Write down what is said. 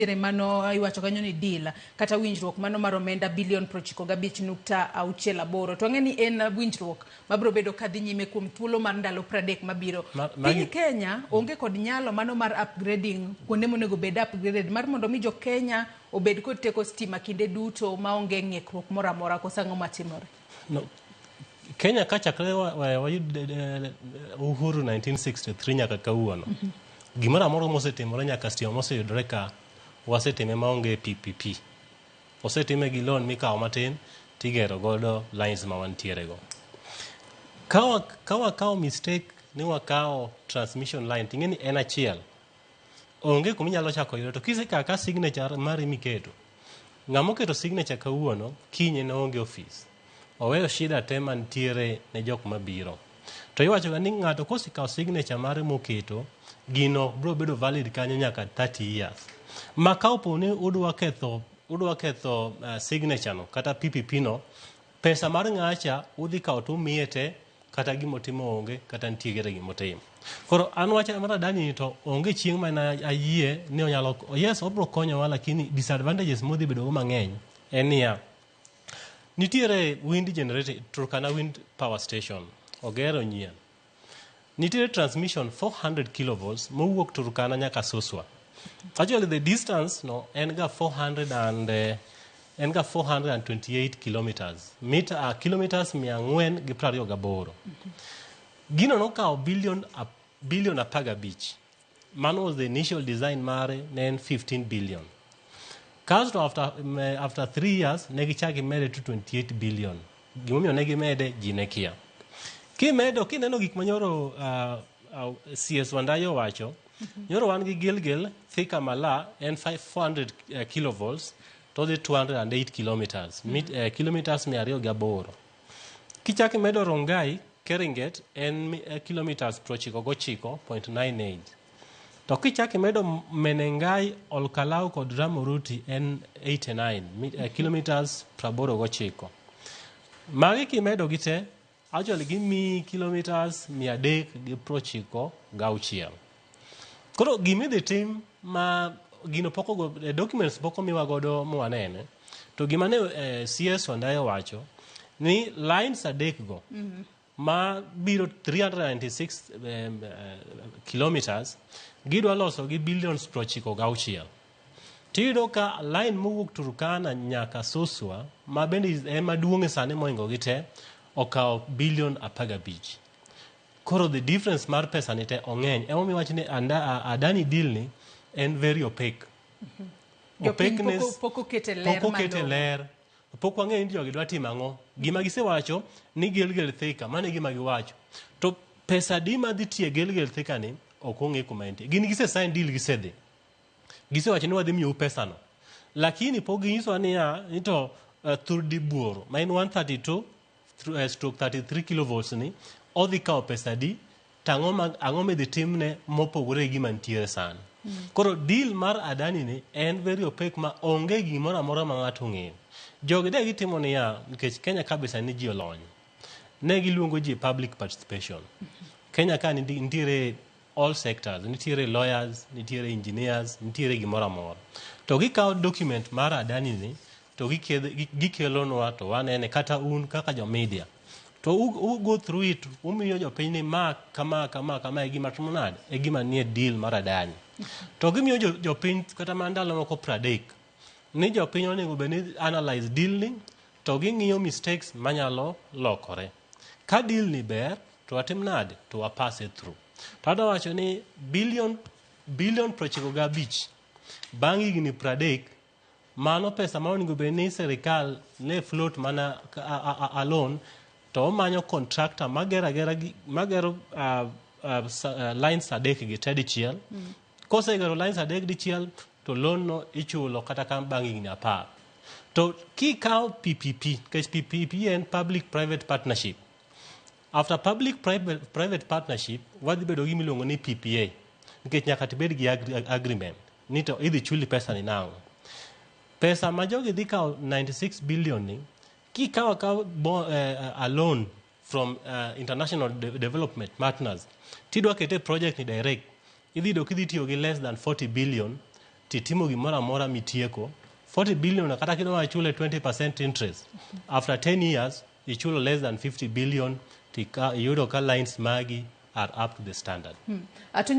Nitiere mano iwacho kanyo ni deal kata winjruok mano mar omenda bilion 95.68, to ang'e ni en winjruok mabiro bedo kadhi nyime kuom thuolo mar ndalo 30 mabiro. Piny Kenya onge kod nyalo mano mar upgrading kuonde monego bed upgraded mar mondo mi jo Kenya obed kod teko stima kinde duto maonge ng'ikruok moro amora, koso ang'o matimore? No. Kenya ka chakre wayud uhuru 1963 nyaka kawuono, gimoro amora mosetimore nyaka stima moseyudore ka, wasetime maonge PPP. Osetime gi loan mikawo matin tigero godo lines ma wantiere go. Ka wakawo mistake ni wakawo transmission line, ting'e ni en achiel. Onge kuma inyalo chako yudo to kisekawo ka signature mari miketo. Ng'ama oketo signature kawuono, kiny en oonge ofis. Oweyo shida te mantiere ne jok mabiro. To iwacho ga ni ng'ato kosekawo signature mare moketo, gino biro bedo valid kanyo nyaka 30 years. Ma ka opo ni udwa ketho signature no kata PPP no, pesa mar ng'acha udhi kawo to umiye te, kata gimotimo onge, kata nitie kata gimotimo. Koro an wach mar Adani ni to onge chieng' ma ayie ni onyalo, yes, obiro konyowa, lakini disadvantages modhi bedo go mang'eny en niya, nitiere wind generator, Turkana Wind Power Station ogero nyien. Nitiere transmission 400 kilovolts mowuok Turkana nyaka Suswa. Actually, the distance no en ga 400 and en ga 428 kilometers, mita kilometers 428. Gino nokawo billion 15. Mano was the initial design mare, ne en 15 billion. Kasto after 3 years ne gichako gimede to 28 billion. Gimomiyo ne gimede ji ne kia. Kimedo kineno gik manyoro CS Wandayi owacho, nyoro wan gi Gilgil Thika Mala en 400 kilovolts to odhi 208 kilometers, kilometers 208. Kichako imedo Rongai Keringet en kilometers 99.98. To kichako imedo Menengai, Olkalau kod Rumuruti en 89 kilometers 89. Magi kimedo gi te, actually gimiyi kilometers 396. Koro gimidhi tim ma gino pok ogo, documents pok omiwa godo mwanene, to gima ne CS Wandayi owacho ni lines adek go ma biro 396 kilometers gidwa loso gi billions 96. Tiyudo ka line mowuok Turkana nyaka Suswa, ma bende en maduong' e sani mohingo gi te, okawo billion 15. Koro the difference mar pesa ni te ong'eny. Emomiyo wach ni Adani deal ni en very opaque. Jopiny pok okete ler. Pok okete malong'o. Ler. Pok wang'eyo ni jogi dwa timo ang'o. Gima gisewacho ni Gilgil Thika, mano e gima giwacho. To pesa adi madhi tiyo e Gilgil Thika ni ok ong'e kuma entie. Gin gise sign deal, gisedhi. Gisewacho ni wadhi miyou pesano. Lakini pok ginyisowa niya ni to Thurdi Buoro ma en 132 stroke 33 kilovolts ni odhi kawo pesa adi, to ang'o midhi timne mopogore gi gima nitiere sani. Koro deal mar Adani ni en very opaque ma onge gimoro amora ma ng'ato ong'eyo. Jogi de gitimo niya, nikech Kenya kabisa ni ji olony. Ne giluongo ji public participation. Kenya ka nitiere all sectors, nitiere lawyers, nitiere engineers, nitiere gimoro amora. To gikawo document mar Adani ni to gikelonwa to wanene, kata un kaka jo media. To u go through it, umiyo jopiny ni ma kama kama kama e gima timo nade, e gima nie deal mar Adani. To gimiyo jopiny kata mana ndalo moko 30 ni jopiny onego bed ni analyze deal ni to ging'iyo mistakes manyalo lokore. Ka deal ni ber to watim nade, to wa pass it through. To adwa wacho ni billion 95 bang' higni 30, mano pesa ma onego bed ni sirikal ne float mana alone, to omanyo contractor magero agera magero lines adek gi te dichiel. Kosegero lines adek dichiel to loan no ichulo kata ka bang' higni 10. To kikawo PPP, nikech PPP en public private partnership, after public private partnership wadhi bedo gi miluongo ni PPA, nikech nyaka tibed gi agreement ni to idhi chuli pesa ni nang'o. Pesa ma jogi dhi kawo 96 billion ni, kikawo akaw a loan from international development partners tidwa kete project ni direct, idhi yudo kidhi tiyo gi less than 40 billion. Titimo gimoro amora mitieko 40 billion, kata kidwa chule 20% interest after 10 years, ichulo less than 50 billion, tika iyudo ka lines magi are up to the standard. Ato.